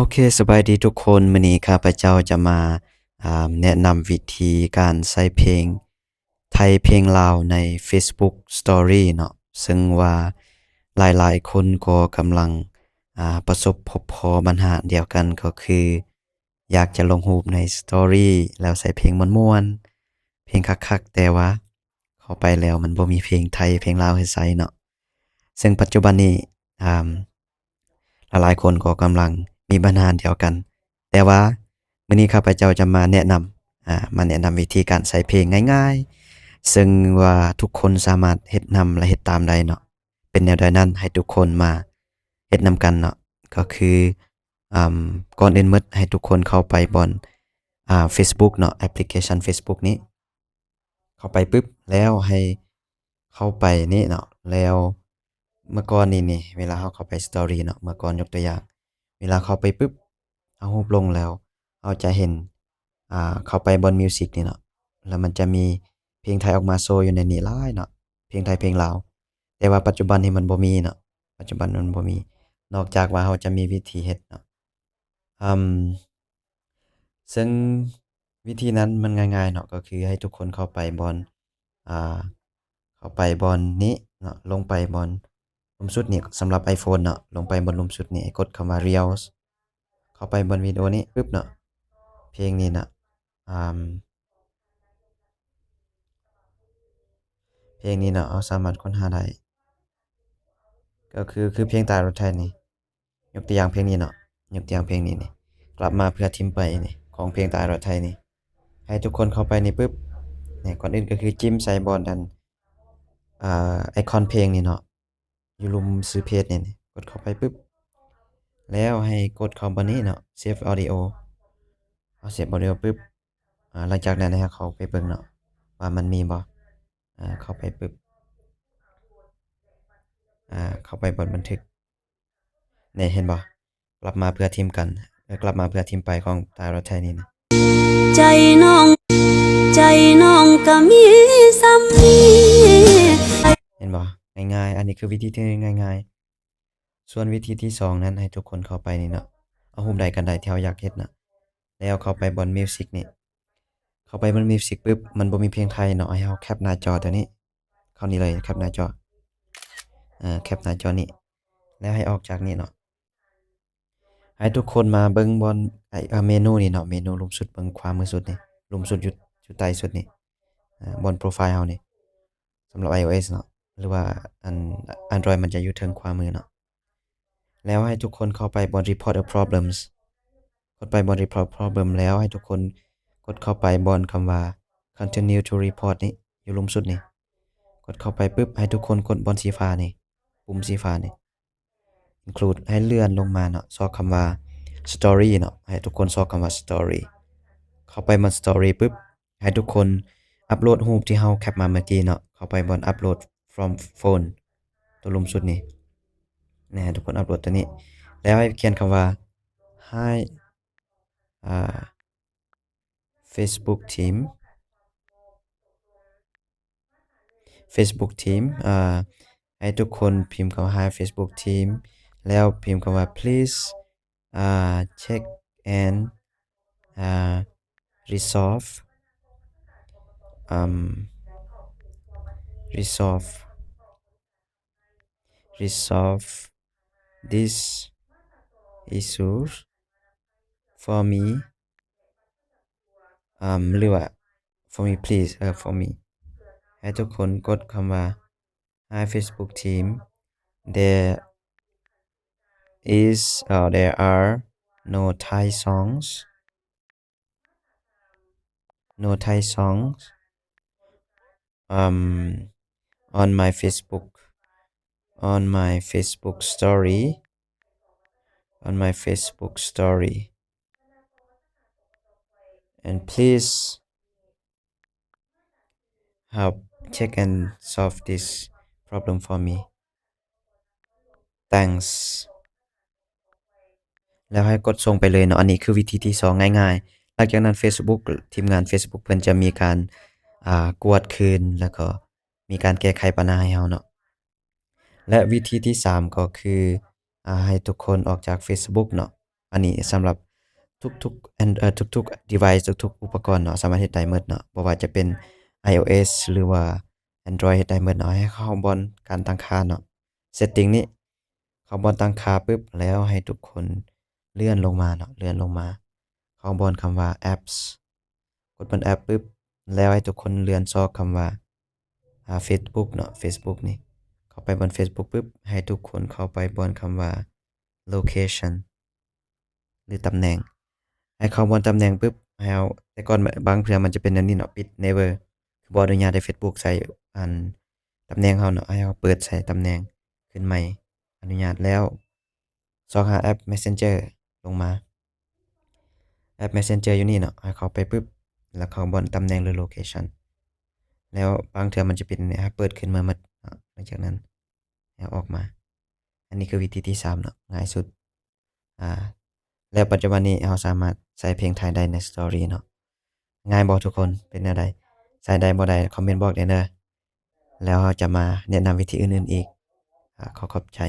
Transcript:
ໂອເຄ ສະບາຍດີທຸກຄົນ. ມື້ນີ້ຂ້າພະເຈົ້າຈະມາ ອ່າ ແນະນຳວິທີການໃຊ້ເພງໄທ ເພງລາວໃນ Facebook Story ເນາະ, ເຊິ່ງວ່າຫຼາຍໆຄົນກໍກຳລັງ ອ່າ ປະສົບພົບພໍ້ບັນຫາດຽວກັນ, ກໍຄືຢາກຈະລົງຮູບໃນ Story ແລ້ວໃສ່ເພງມ່ວນໆ ເພງຄັກໆ ແຕ່ວ່າເຂົ້າໄປແລ້ວມັນບໍ່ມີເພງໄທ ເພງລາວໃຫ້ໃສ່ເນາະ. ເຊິ່ງປັດຈຸບັນນີ້ ອ່າ ຫຼາຍໆຄົນກໍກຳລັງມີບັນຫາດຽວກັນ, ແຕ່ວ່າມື້ນີ້ຂ້າພະເຈົ້າຈະມາແນະນຳ ອ່າ ມາແນະນຳວິທີການໃສ່ເພງງ່າຍໆ ເຊິ່ງວ່າທຸກຄົນສາມາດເຮັດນຳ ແລະ ເຮັດຕາມໄດ້ເນາະ. ເປັນແນວໃດນັ້ນ ໃຫ້ທຸກຄົນມາເຮັດນຳກັນເນາະ. ກໍຄື ອ່າ ກ່ອນອື່ນໝົດ ໃຫ້ທຸກຄົນເຂົ້າໄປບ່ອນ ອ່າ Facebook ເນາະ, ແອັບພລິເຄຊັນ Facebook ນີ້. ເຂົ້າໄປປຶບ ແລ້ວໃຫ້ເຂົ້າໄປນີ້ເນາະ, ແລ້ວເມື່ອກ່ອນນີ້ນີ້ ເວລາເຮົາເຂົ້າໄປ Story ເນາະ, ເມື່ອກ່ອນຍົກຕົວຢ່າງ ເວລາເຂົ້າໄປປຶບ ເຮົາຮູບລົງແລ້ວ ເຮົາຈະເຫັນ ອ່າ ເຂົ້າໄປບ່ອນ Music ນີ້ເນາະ, ແລ້ວມັນຈະມີເພງໄທອອກມາໂຊຢູ່ໃນນີ້ຫຼາຍເນາະ, ເພງໄທເພງລາວ. ແຕ່ວ່າປັດຈຸບັນນີ້ມັນບໍ່ມີເນາະ, ປັດຈຸບັນມັນບໍ່ມີ, ນອກຈາກວ່າເຮົາຈະມີວິທີເຮັດເນາະ. ອາ ເຊິ່ງວິທີນັ້ນມັນງ່າຍໆເນາະ, ກໍຄືໃຫ້ທຸກຄົນເຂົ້າໄປບ່ອນ ອ່າ ເຂົ້າໄປບ່ອນນີ້ເນາະ, ລົງໄປບ່ອນລຸ່ມສຸດນີ້ ສຳລັບ iPhone ເນາະ, ລົງໄປບ່ອນລຸ່ມສຸດນີ້ ໃຫ້ກົດຄຳວ່າ Reels. ເຂົ້າໄປບ່ອນວິດີໂອນີ້ປຶບເນາະ, ເພງນີ້ເນາະ, ອາ ເພງນີ້ເນາະ, ເຮົາສາມາດຄົ້ນຫາໄດ້, ກໍຄື ຄືເພງຕາຍລົດໄຖນີ້. ຍົກຕົວຢ່າງເພງນີ້ເນາະ, ຍົກຕົວຢ່າງເພງນີ້ນີ້, ກັບມາເພື່ອຖິ້ມໄປນີ້ ຂອງເພງຕາຍລົດໄຖນີ້. ໃຫ້ທຸກຄົນເຂົ້າໄປນີ້ປຶບ ນີ້ ກ່ອນອື່ນກໍຄືຈິ້ມໃສ່ບ່ອນອັນ ອ່າ ໄອຄອນເພງນີ້ເນາະ, ຢູ່ລຸ່ມຊື່ເພຈນີ້ນີ້, ກົດເຂົ້າໄປປຶບ ແລ້ວໃຫ້ກົດເຂົ້າບ່ອນນີ້ເນາະ, Save Audio. ເຮົາ Save Audio ປຶບ ອ່າ ຫຼັງຈາກນັ້ນໃຫ້ເຮົາເຂົ້າໄປເບິ່ງເນາະ ວ່າມັນມີບໍ່. ອ່າ ເຂົ້າໄປປຶບ ອ່າ ເຂົ້າໄປບ່ອນບັນທຶກ. ນີ້ ເຫັນບໍ່? ກັບມາເພື່ອຖິ້ມກັນ, ເອີ ກັບມາເພື່ອຖິ້ມໄປຂອງຕາຍລົດໄຖນີ້ນະ. ໃຈນ້ອງ ໃຈນ້ອງກໍມີສ່ຳນີ້. ເຫັນບໍ່? ງ່າຍໆ, ອັນນີ້ຄືວິທີທີ່ງ່າຍໆ. ສ່ວນວິທີທີສອງນັ້ນ ໃຫ້ທຸກຄົນເຂົ້າໄປນີ້ເນາະ, ເອົາຮູບໃດກໍໄດ້ທີ່ເຮົາຢາກເຮັດນະ, ແລ້ວເຂົ້າໄປບ່ອນ Music ນີ້. ເຂົ້າໄປບ່ອນ Music ປຶບ ມັນບໍ່ມີເພງໄທເນາະ, ໃຫ້ເຮົາແຄບໜ້າຈໍຕົວນີ້, ເຂົ້ານີ້ເລີຍ, ແຄບໜ້າຈໍ, ເອີ ແຄບໜ້າຈໍນີ້ ແລ້ວໃຫ້ອອກຈາກນີ້ເນາະ. ໃຫ້ທຸກຄົນມາເບິ່ງບ່ອນ ເມນູນີ້ເນາະ, ເມນູລຸ່ມສຸດເບື້ອງຂວາມືສຸດນີ້, ລຸ່ມສຸດຢູ່ ຢູ່ໃຕ້ສຸດນີ້, ບ່ອນໂປຣໄຟເຮົານີ້. ສຳລັບ iOS ເນາະ, ຫຼືວ່າອັນ Android ມັນຈະຢູ່ເທິງຂວາມືເນາະ. ແລ້ວໃຫ້ທຸກຄົນເຂົ້າໄປບ່ອນ Report a Problems. ກົດໄປບ່ອນ Report Problem ແລ້ວໃຫ້ທຸກຄົນກົດເຂົ້າໄປບ່ອນຄຳວ່າ Continue to Report ນີ້, ຢູ່ລຸ່ມສຸດນີ້. ກົດເຂົ້າໄປປຶບ ໃຫ້ທຸກຄົນກົດບ່ອນສີຟ້ານີ້, ປຸ່ມສີຟ້ານີ້. Include ໃຫ້ເລື່ອນລົງມາເນາະ, ຊອກຄຳວ່າ Story ເນາະ, ໃຫ້ທຸກຄົນຊອກຄຳວ່າ Story. ເຂົ້າໄປບ່ອນ Story ປຶບ ໃຫ້ທຸກຄົນອັບໂຫຼດຮູບທີ່ເຮົາແຄບມາເມື່ອກີ້ເນາະ, ເຂົ້າໄປບ່ອນ Upload from Phone ຕົວລຸ່ມສຸດນີ້, ໃຫ້ທຸກຄົນອັບໂຫຼດຕົວນີ້ ແລ້ວໃຫ້ຂຽນຄຳວ່າ Hi ອ່າ Facebook Team, Facebook Team. ເອີ ໃຫ້ທຸກຄົນພິມຄຳວ່າ Hi Facebook Team ແລ້ວພິມຄຳວ່າ Please ອ່າ check and ອ່າ resolve ອາ resolve resolve this issue for me ອາ ຫຼືວ່າ for me please ເອີ for me. ໃຫ້ທຸກຄົນກົດຄຳວ່າ Hi Facebook Team, there is, uh, there are no Thai songs, no Thai songs, um, on my Facebook, on my Facebook story, on my Facebook story. And please help check and solve this problem for me. Thanks. ແລ້ວໃຫ້ກົດສົ່ງໄປເລີຍເນາະ. ອັນນີ້ຄືວິທີທີສອງ ງ່າຍໆ. ຫຼັງຈາກນັ້ນ Facebook ທີມງານ Facebook ເພິ່ນຈະມີການ ອ່າ ກວດຄືນ ແລ້ວກໍມີການແກ້ໄຂບັນຫາໃຫ້ເຮົາເນາະ. ແລະ ວິທີທີສາມ ກໍຄື ອ່າ ໃຫ້ທຸກຄົນອອກຈາກ Facebook ເນາະ. ອັນນີ້ສຳລັບທຸກໆ An- ເອີ ທຸກໆ device ທຸກໆອຸປະກອນເນາະ ສາມາດເຮັດໄດ້ໝົດເນາະ ບໍ່ວ່າຈະເປັນ iOS ຫຼືວ່າ Android ເຮັດໄດ້ໝົດເນາະ. ໃຫ້ເຂົ້າບ່ອນການຕັ້ງຄ່າເນາະ setting ນີ້ ເຂົ້າບ່ອນຕັ້ງຄ່າປຶບ ແລ້ວໃຫ້ທຸກຄົນເລື່ອນລົງມາເນາະ ເລື່ອນລົງມາ ເຂົ້າບ່ອນຄຳວ່າ apps ກົດບ່ອນ app ປຶບ ແລ້ວໃຫ້ທຸກຄົນເລື່ອນຊອກຄຳວ່າ ອ່າ Facebook ເນາະ Facebook ນີ້ ເຂົ້າໄປບ່ອນ Facebook ປຶບ ໃຫ້ທຸກຄົນເຂົ້າໄປບ່ອນຄຳວ່າ location ຫຼືຕຳແໜ່ງ ໃຫ້ເຂົ້າບ່ອນຕຳແໜ່ງປຶບ ໃຫ້ເຮົາ ແຕ່ກ່ອນບາງເທື່ອມັນຈະເປັນແນວນີ້ເນາະ ປິດ never ຄືບໍ່ອະນຸຍາດໃຫ້ Facebook ໃສ່ອັນຕຳແໜ່ງເຮົາເນາະ ໃຫ້ເຮົາເປີດໃສ່ຕຳແໜ່ງຂຶ້ນໃໝ່ ອະນຸຍາດແລ້ວ ຊອກຫາແອັບ Messenger ລົງມາ ແອັບ Messenger ຢູ່ນີ້ເນາະ ໃຫ້ເຂົ້າໄປປຶບ ແລ້ວເຂົ້າບ່ອນຕຳແໜ່ງ ຫຼື location ແລ້ວບາງເທື່ອມັນຈະເປັນໃຫ້ເປີດຂຶ້ນມາໝົດເນາະ ຫຼັງຈາກນັ້ນໃຫ້ເຮົາອອກມາ. ອັນນີ້ຄືວິທີທີສາມເນາະ ງ່າຍສຸດ ອ່າ ແລ້ວປັດຈຸບັນນີ້ເຮົາສາມາດໃສ່ເພງໄທໄດ້ໃນ Story ເນາະ. ງ່າຍບໍ່ທຸກຄົນ? ເປັນແນວໃດ? ໃສ່ໄດ້ບໍ່ໄດ້ ຄອມເມັນບອກແດ່ເດີ ແລ້ວເຮົາຈະມາແນະນຳວິທີອື່ນໆອີກ. ອ່າ ຂໍຂອບໃຈ.